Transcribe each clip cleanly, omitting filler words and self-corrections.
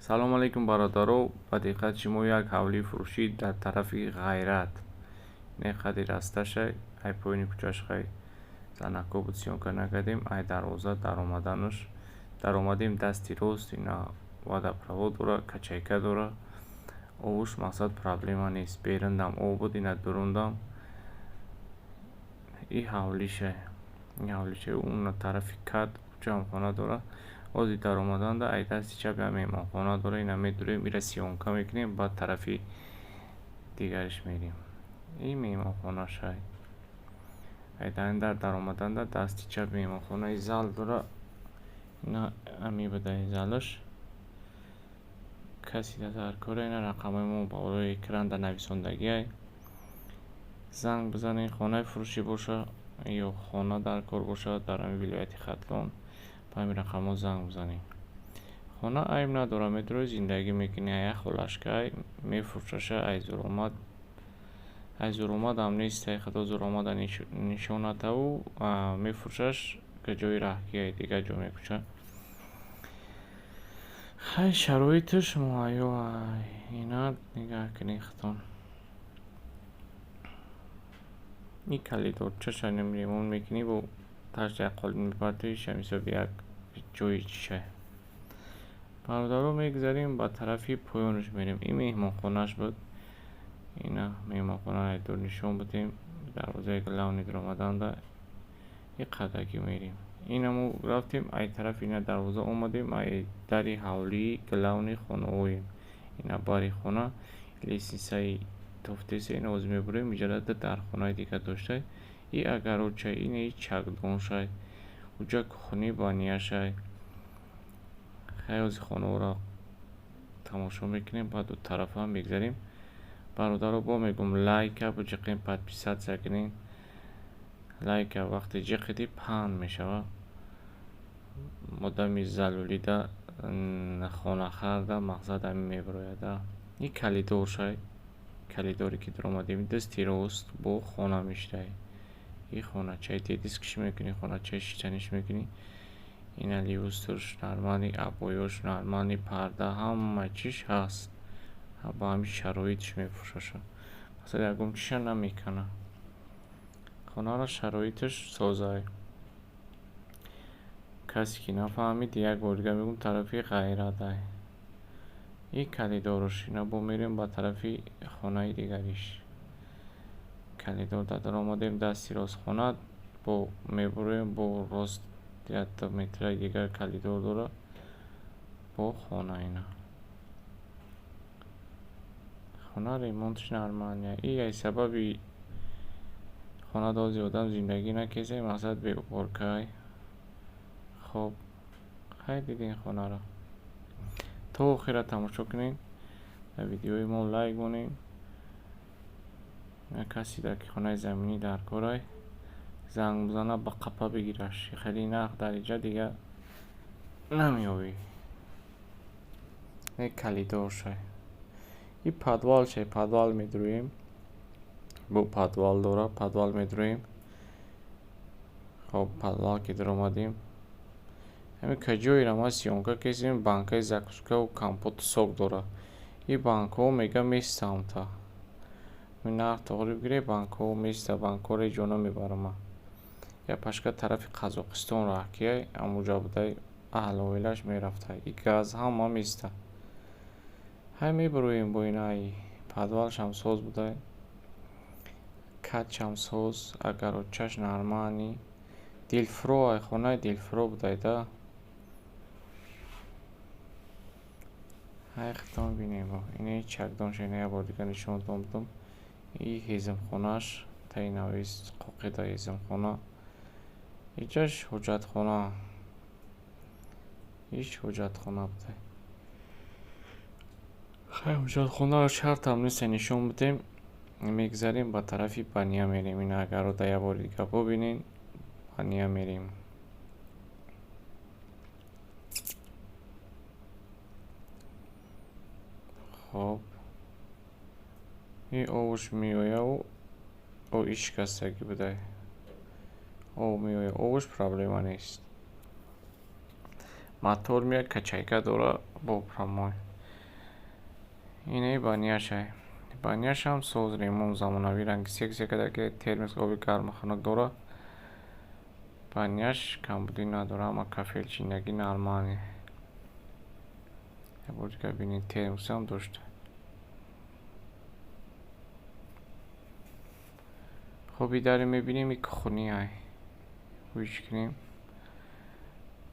Салом алейкум, бародаро. Ба диққати шумо як ҳавлии фурӯшӣ дар тарафи Ғайрат. Не қади расташа, ай поёни кӯчаш хай занако буд, съёмка накардем. Ай дарвоза даромаданаш даромадем, дасти рост ина водопровод дора, качайка дора. Овуш мақсад проблема нест. Берундам об буд, ина дурундам. И ҳавлиша. Ин ҳавлича уна тарафи кат кӯчаам хона дора. Ози даромаданда ай дасти чап як меҳмонхона дора. Ина медурем, ира съёмка мекунем, баъд тарафи дигариш мерем. Ин меҳмонхонашай. Ай дар даромаданда дасти чап меҳмонхонаи зал дора. Ина ами будай залаш. Касе дар кора, ина рақамҳои мо болои экранда нависондагиай. Занг бизанед, хонаи фурӯшӣ боша ё хона дар кор бошад дар ҳамин вилояти Хатлон, ба ҳамин рақамҳо занг бизанед. Хона айб надорад, метавонӣ зиндагӣ мекунӣ, як холашкай мефурӯшаша, ай зуромад, ай зуромадам нест, ай худо зуромада нишон натаву мефурӯшаш, ҷои раҳгиай дигар ҷо мекӯчад. Хай, шароиташ муҳайё ай. Ина нигаҳ кунед худтон. Ин калидорчаша ремонт мекунӣ, бо ташт як қолин мепартоӣ, ҳисоби як ҷои чишай. Бародаро, мегзарем ба тарафи поёнаш мерем. Ин меҳмонхонаш буд. Ина меҳмонхонаро дур нишон будем. Дарвозаи главный даромаданда и қадаки мерем. Ина мо рафтем ай тарафи ина дарвоза омадем, ай дари ҳавлии главный хонаҳоем. Ина бари хона лестницаи тофтеса, ина ҳозир мебурем, иҷара дар хонаи дигар доштай. И агарочай, ина и чакдоншай, уҷа кухни баняшай. Хай, ҳозир хонаҳоро тамошо мекунем, баъд ду тарафа мегзарем. Бародаро, бо мегӯм, лайка биҷиқем, подписаться кунед. Лайка вақте ҷиқидӣ, паҳн мешавад. Одами залулида хонахарда мақсад ҳамин мебарояда. Ин калидоршай, калидоре ки даромадем, дасти рост бо хона мешидай. И хоначаи дедискиш мекунӣ, хоначаи шиштаниш мекунӣ. Ина люстрш нормальный, обоёш нормальный, парда ҳама чиш ҳаст. Ба ҳамин шароитш мефурӯшаша. Масалан, ягон чиша намекана. Хонаро шароиташ созай. Касе ки нафаҳмид, як бор дигар мегӯм, тарафи Ғайратай. И калидорш, ина бо мерем ба тарафи хонаи дигариш. Калидор даромадем, дасти рост хона, бо мебуроем, бо рост як метраи дигар калидор дора, бо хона ина. Хона ремонтш нормальный. И ай сабаби хона дози одам зиндагӣ накеса, мақсад беуборкай. Хоб, хай, дидин хонаро. То охира тамошо кунед. Дар видеои мо лайк монед. Касе дар ки хонаи заминӣ дар корай, занг бизана, ба қапа бигираш. Хеле нарх дар инҷа дигар намеёбӣ. Не калидоршай. И подвалшай, подвал медурӯем. Бо подвал дора, подвал медурӯем. Хоб, подвал ки даромадем, ҳамин каҷоеро ма съёмка кесем, банкаи закускаву компоту сок дора. И банкаҳо мега местамта. Нарх тоғри бигирӣ, банкаҳо места, банкаҳоро ҳеҷ ҷо намебарам ман. Як пашка тарафи Қазоқистон раҳкияй, ҳамонҷо будай, аҳли оилааш мерафта. И газ ҳама места. Ҳай, мебуроем бо ина, ай подвалшам соз будай. Катшам соз, агарочаш нормальный. Дилфуро, ай хонаи дилфуро будай да. Ҳай, худтон бинем. Ина чакдонша, ина як бор дигар нишонатон будам. И ҳезмхонаш, таи навис қоқида ҳезмхона. Иҷаш ҳоҷатхона. Иш ҳоҷатхона будай. Хай, ҳоҷатхонаро шартам нест нишон бидем. Мегзарем ба тарафи баня мерем. Ина агарода як бори дигар бубинед, баня мерем. Хоб. И овуш меояву о иш шикастагӣ будай. Об меояд, овуш проблема нест. Мотор меяд, качайка дора, бо промой. Инаи баняшай. Баняшам соз, ремонт, замонавӣ, ранги секция карда, термос, оби гарму хунук дорад. Баняш камбудӣ надорад, ҳама кафел чиндагӣ, нормальный. Як бор дигар бинед, термосам дошта. Хоб, идаре мебинем, и кухняй. Гӯш кунем.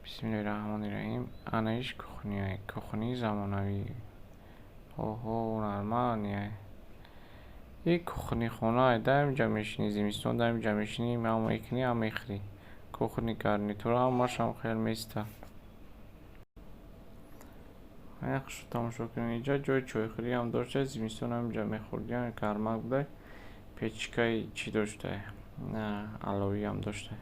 Бисмиллоҳи раҳмони раҳим. Анаиш кухняй. Кухни замонавӣ. Оҳо, нормальный. И кухни хона, дар инҷа мешинӣ, зимистон дар инҷа мешинӣ, ҳам мекунӣ, ҳам мехӯрӣ. Кухни, гарнитура ҳамашам хел места. Хушу тамошо кунед. Инҷа ҷои чойхӯриам дошта, зимистон ҳам инҷа мехӯрдиам, гармак буда, печкаи чӣ дошта, аловиам дошта.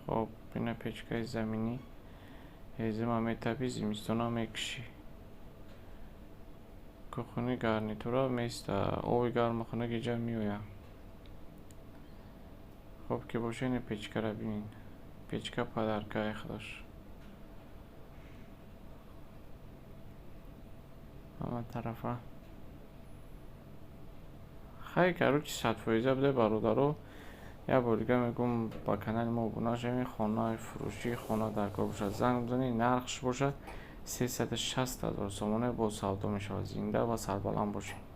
Хоб, ина печкаи заминӣ, ҳезима метапӣ, зимистона мекушӣ. Кухни, гарнитура места, оби гарму хунук инҷа меояд. Хоб ки боша, ина печкаро бинед. Печка подаркаи худош. Ҳама тарафа. Хай, короче, 100% буда, бародаро. Як бор дигар мегӯм, ба канали мо обуна шавед, хонаи фурӯшӣ, хона дар кор бошад, занг бизанед, нархш бошад 360 000 сомона, боз савдо мешавад. Зинда ва сарбаланд бошед.